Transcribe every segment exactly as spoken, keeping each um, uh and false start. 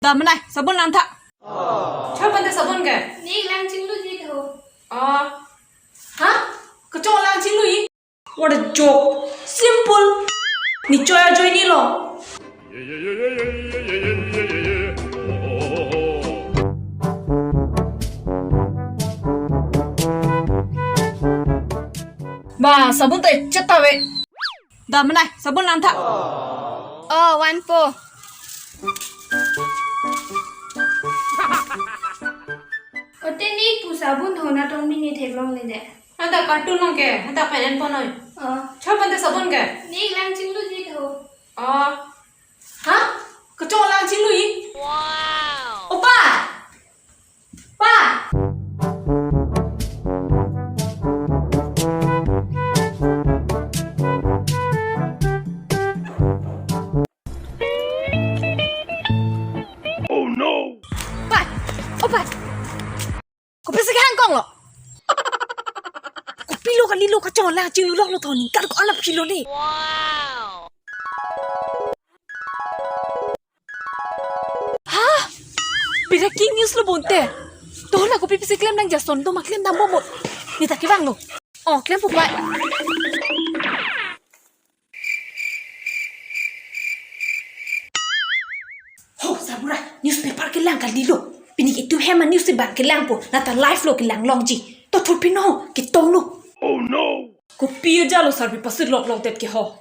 Dam nai, sabun lang tha. Chor pante sabun ke? Ne lang chingluji tho. Ah. Ha? Kachong lang chingluji? What a joke. Simple. Ne choi ajoinelo. Ba, sabun ta chet ta ave. Dam nai, sabun lang tha. Oh, vanpo. Ote ne pu sabun ho, natong mini theklongle de. Hata carton along ke, hata pen enpon noi. Oh. Chor pante sabun ke? Ne lang chingluji tho. Oh. Ha? Kachong lang chingluji? Wow. Opa! Pa! Oh no! Pa! Opa! Kopisi kehang konglo? Kopilo kalilo, kachong lang chingluloklo tho, ningkan ko-an aphi lo ne. Wow! Ha? Breaking news lo bonte. To la kopi pisi klem nangji ason doma, klem dambom mo. Ne ta kevanglo. Oh, klempo pai. Ho, Sabura, newspaper kelang kalilo. Pini itum hem a-news si bang kelangpo, lata live lo kelang longji. To thurpi no, ketonglo. Oh no! Kopi ajalo sarpi pasir lok lok det ke ho.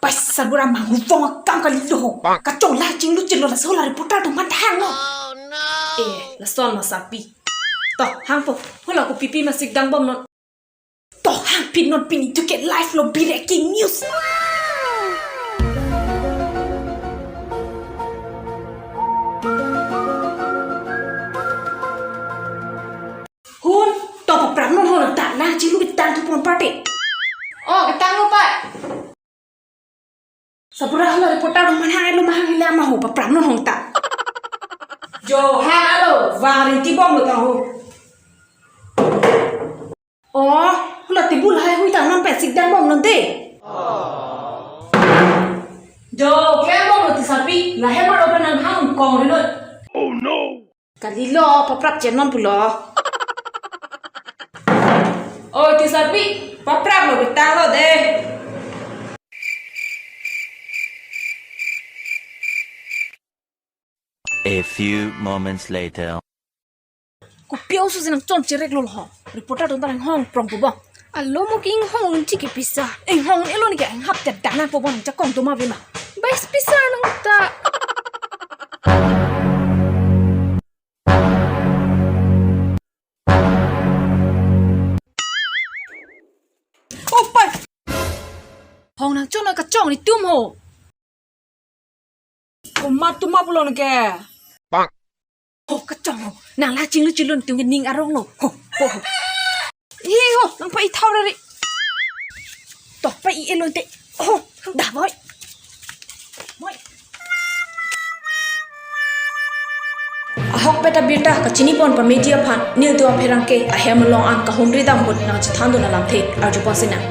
Pai Sabura, manghuvong akam kalilo ho. Kachong lang chinglu chelo, laso la reporter atum aphan hanglo. Oh no! Eh, lason ma sarpi. To, hangpo. Ho la kopi pi ma sikdang bomnon. To hangpit non, pini tu ke live lo, breaking news. Hun, to paprap non ho, ta lang chinglu ketang thupon pate. Oh, ketanglo pai. Sabura, hala reporter atum aphan hanglo ma hang, ila ma ho, paprap non hong ta. Jo, hanglo, vang rinti bomlo ta ho. Oh, hala table hai hui ta non pen sikdang bomnon te. Jo, klem bomlo ti sarpi, la hem arlo pen nang hang kong ri noi. Oh no! Kalilo, paprap chennon pulo. Oi, ti sarpi, papraplo, ketanglo de. A few moments later. Kopi oso si nang chon cherek lo ho. Reporter atum ta nang hong prong po bo. Alo mo ke inghong unji ke pisa. Inghong-elo ne ke, inghap te dana po bo, nang chakong doma ave ma. Bais pisa nang ta. Oh, pai. Hong nang chon kachong netum ho. Komat atum ma pulo ne ke. Ho, kachong ho. Nang lang chinglu chinglu netum ke ning arong lo. Ho, ho, ho. Hi ho, nang pa-i thau ra ri. To pa-i-elo te. Ho, da boi. Boi. Ahokpet abirta kachini pon pa media aphan, nelitum apherangke ahem along an kahumri dam ahut nangchethan dun alamthe arju pon sinang.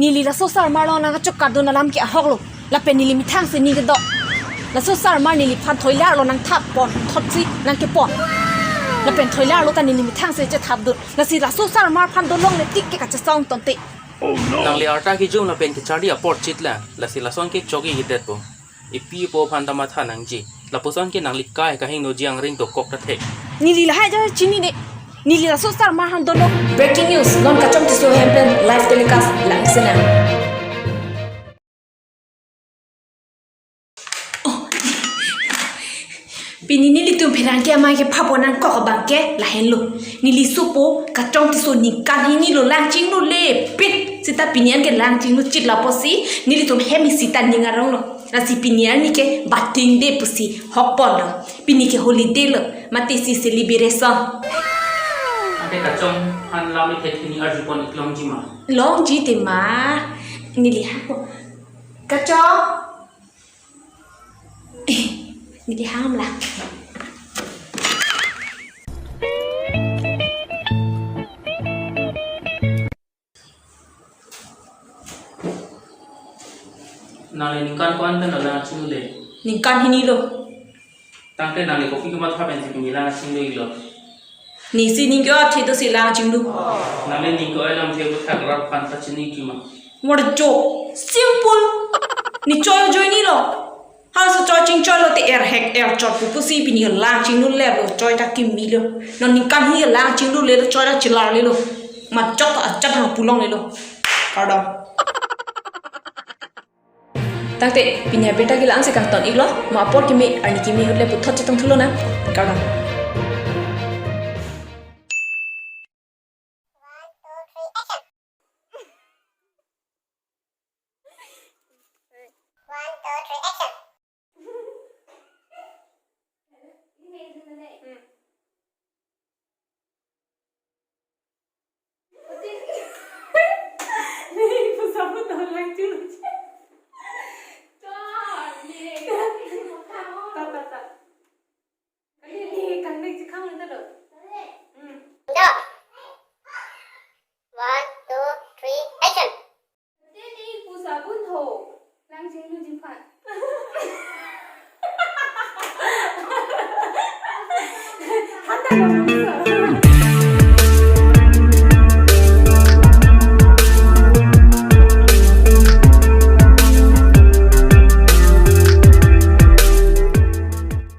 Neli laso sarmar along nangkachokar dun alam ke ahok lo. Lapen neli methang si ning kedo. Laso sarmar neliphan thoilar lo nangthap pon, thotsi nangkepon. Lapen thoilar lo ta neli methang si chethap dun. Lasi laso sarmar aphan dolongle tik ke kachesong tonte. Nangli arta kejum lapen kecharli apor chitlang. Lasi lason ke chok-i hidet po. Epi epo aphan ta matha nangji. Lapuson ke nangli kai kahingno ji angring dokok ta thek. Neli lahai ja chinine. Neli laso sarmar aphan dolong. Breaking news, non Kachong Tisso ahem pen live telecast lang sinang. Oh. Pini nelitum pherangke amei kepha pon nangkok abang ke lahenlo. Neli sopo Kachong Tisso ningkan hini lo lang chinglule pit. Seta pini an ke lang chinglu chit lapusi nelitum hem isi ta ning arong lo. Lasi pini arni ke bating de pusi hok ponlo. Pini ke holiday lo, mate si celebration. Ante Kachong aphan lam ithek hini arju pon ik longji ma? Longji te ma. Neli hang po. Kachong. Eh, neli hang la. Ningkan ko-an pen lang chinglule? Ningkan hini lo. Tangte nangli kopi komat ha pensi pini lang chinglu iklo? Nesi ning ke-ot thedo si lang chinglu. Nangli ning ke-oi lam the bu thak rat pan pachini kima. Morjo. Simple. Ne choi ajoine lo. Hanso choi chingchoi lote erhek erchot pu pusi pini lang chinglule lo, choi ta kimi lo. Non ningkan hini lang chinglule lo, choi ta chilar le lo. Machok ta achat hang pulong le lo. Kardom. Tangte pini abirta ke la-an si kangton iklo, ma apor kimi arni kimi ahut le puthot chetong thu lonang. Kardom. One, two, three, action. Ta, ta, ta. Kali ni kangnek chikang ni talo. Hmm. Go. One, two, three, action. Tini pu sabun ho. Lang chinglu jiphan. Handa lo.